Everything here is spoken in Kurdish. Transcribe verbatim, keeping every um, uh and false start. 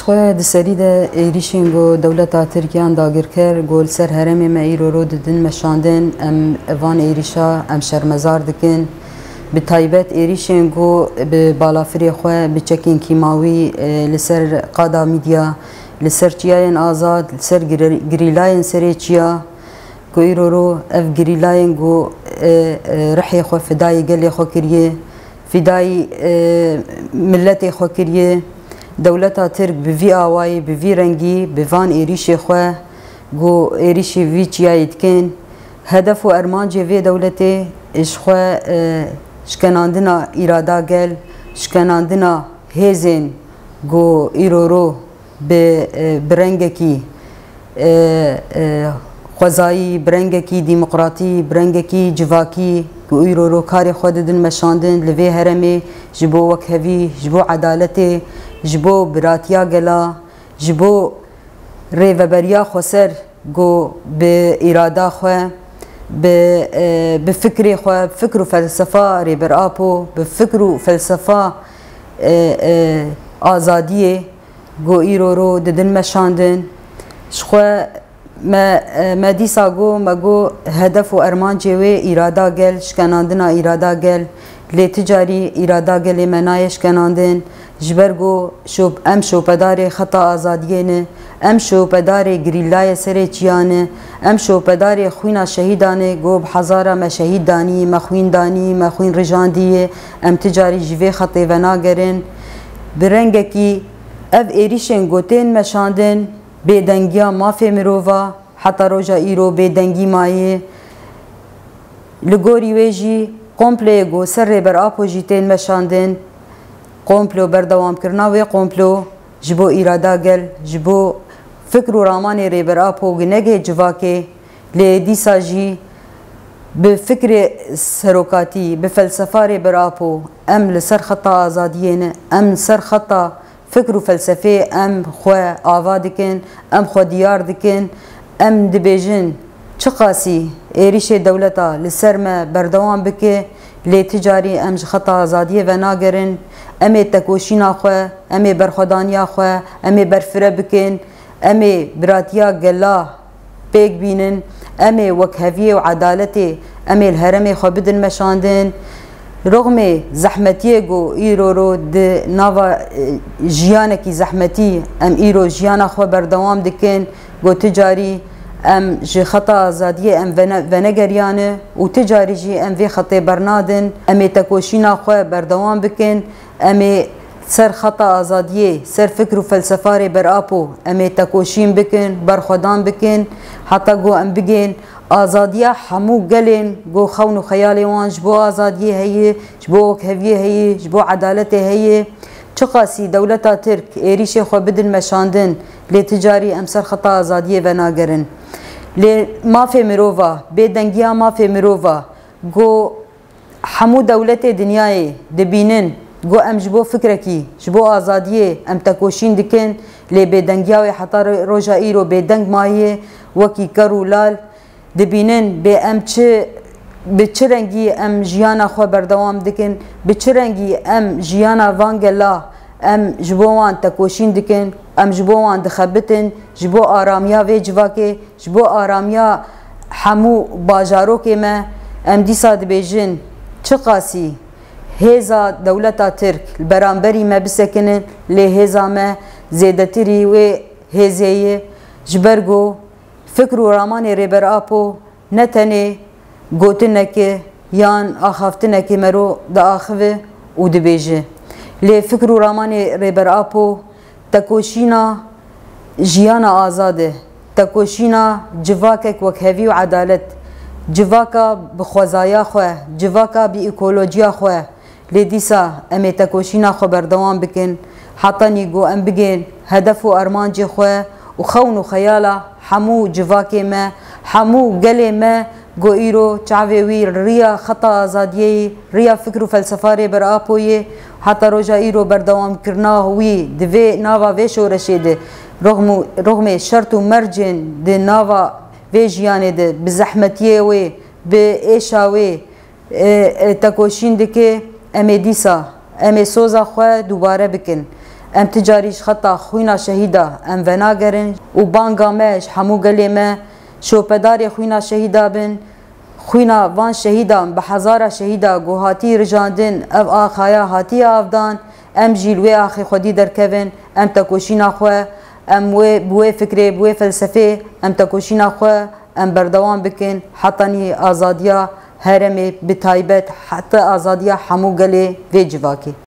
Xwe di serî de êrîşên ku dewleta Tirk yan dagirker ku li ser herêmê me îro ro didin meşandin, em van êrîşa em şermezar dikin. Bi taybet êrîşên ku bi balafirê xwe, bi çekên kîmawî, e, li ser qada mîdya, li ser çiyayên azad, li ser gir-, girîlayên serê çiya, ku îro ro ev girîlayên ku, e, e, rihê xwe fidayê gelê xwe kiriye, fidayî, e, miletê xwe kiriye. Dewleta Tirk bi vî awayî, bi vî rengî, bi van êrîşê xwe, ku êrîşî vî çiyayî dikin. Hedef û ermancê vê dewletê ji xwe, e, şikenandina îrada gel, şikenandina hêzên ku îro ro bi, e, bi rengekî, e, e, xwezayî, bi rengekî demokratî, bi rengekî civakî ku îro ro karê xwe didin meşandin li vê herêmê ji bo wekhevî, ji bo edaletê, ji bo biratiya gela, ji bo rêveberiya xweser ku bi îrada xwe, bi, e, bi fikrê xwe, bi fikr û felsefa Rêber Apo, bi fikr û felsefa, e, e, azadiyê, ku îro ro didin meşandin. Ji xwe me, me dîsa got, me got hedef û ermancê wê îrada gel, şikenandina îrada gel. Lê ti carî îrada gelê me nayê şikenandin. Ji ber ku şop-, em şopedarê xeta azadiyê ne, em şopedarê girîlayê serê çiya ne, em şopedarê xwîna şehîdan ê ku bi hezara me şehîd danî, me xwîn danî, me xwîn rijandî ye. Em ti carî ji vê xetê venagerin. Bi rengekî Ev êrîşên ku tên meşandin, bêdengiya mafê mirova, heta roja îro bêdengî maye. Li gorî wê jî kompleyê ku ser Rêber Apo jî tên meşandin, komplo, berdewamkirina wê komplo ji bo îrada gel, ji bo fikr û ramanê Rêber Apo ginegê civakê, lê dîsa jî bi fikrê serokatî, bi felsefa Rêber Apo, em li ser xeta azadiyê ne, em li ser xeta fikr û felsefeyê em xwe ava dikin, em xwe diyar dikin, em dibêjin, çiqasî êrîşê dewleta li ser me berdewam bike, lê ti carî em ji xeta azadiyê venagerin, em ê tekoşîna xwe, em ê berxwedaniya xwe, em ê berfire bikin, em ê biratiya gela pêk bînin, em ê wekheviyê û edaletê, em ê li herêmê xwe bidin meşandin. Rixmê zehmetiyê ku îro ro di nava, e, jiyanekî zehmetî em îro jiyana xwe berdewam dikin, ku ti carî em ji xeta azadiyê em vene-, venegeriyane û ti carî jî em vê xetê bernadin, em ê tekoşîna xwe berdewam bikin. Em ê ser xeta azadiyê, ser fikr û felsefa Rêber Apo, em ê tekoşîn bikin, berxwedan bikin, heta ku em bigên azadiya hemû gelên ku xewn û xeyalê wan ji bo azadiyê heye, ji bo wekheviyê heye, ji bo edaletê heye. Çiqasî dewleta Tirk êrîşê xwe bidin meşandin, lê ti carî em ser xeta azadiyê venagerin. Lê mafê mirova, bêdengiya mafê mirova, ku Hemû dewletê dinyayê dibînin ku em ji bo fikrekî, ji bo azadiyê em tekoşîn dikin, lê bêdengiya wê heta ro-, roja îro bêdeng maye, wekî ker û lal dibînin bê em çi, bi çi rengî em jiyana xwe berdewam dikin, bi çi rengî em jiyana van gela em ji bo wan tekoşîn dikin, em ji bo wan dixebitin, ji bo aramiya vê civakê, Ji bo aramiya hemû bajarokê me, em dîsa dibêjin, çiqasî hêza dewleta Tirk li beramberî me bisekinin, lê hêza me zêdetirî wê hêzê ye, ji ber ku fikr û ramanê Rêber Apo ne tenê gotineke yan axaftineke mero diaxive û dibêje. Lê fikr û ramanê Rêber Apo tekoşîna jiyana azad e, tekoşîna civakek wekhevî û edalet, civaka bi xwezaya xwe, civaka bi ekolojiya xwe. Lê dîsa em ê tekoşîna xwe berdewam bikin, hetanî ku em bigên hedef û armancê xwe û xewn û xeyala hemû civakê me, hemû gelê me, Go îro çavê wî riya xeta azadiyê yî, riya fikr û felsefa Rêber Apo yê, heta roja îro berdewamkirina wî di vê nava vê şoreşê de, rixm û, rixmê şert û mercên di nava vê jiyanê de, bi zehmetiyê wê, bi êşa wê, e, e, tekoşîn dike, em ê dîsa, em ê soza xwe dubare bikin. Em ti carî ji xeta xwîna şehîda em venagerin û banga me ji hemû gelê me, şopedarê xwîna şehîda bin. Xwîna van şehîdan bi hezara şehîda ku hatî rijandin, ev axa ya hatiye avdan, em jî li wê axê xwedî derkevin, em tekoşîna xwe, em wê, bi wê fikrê, bi wê felsefê, em tekoşîna xwe, em berdewam bikin, hetanî azadiya herêmê, bi taybet heta azadiya hemû gelê vê civakê.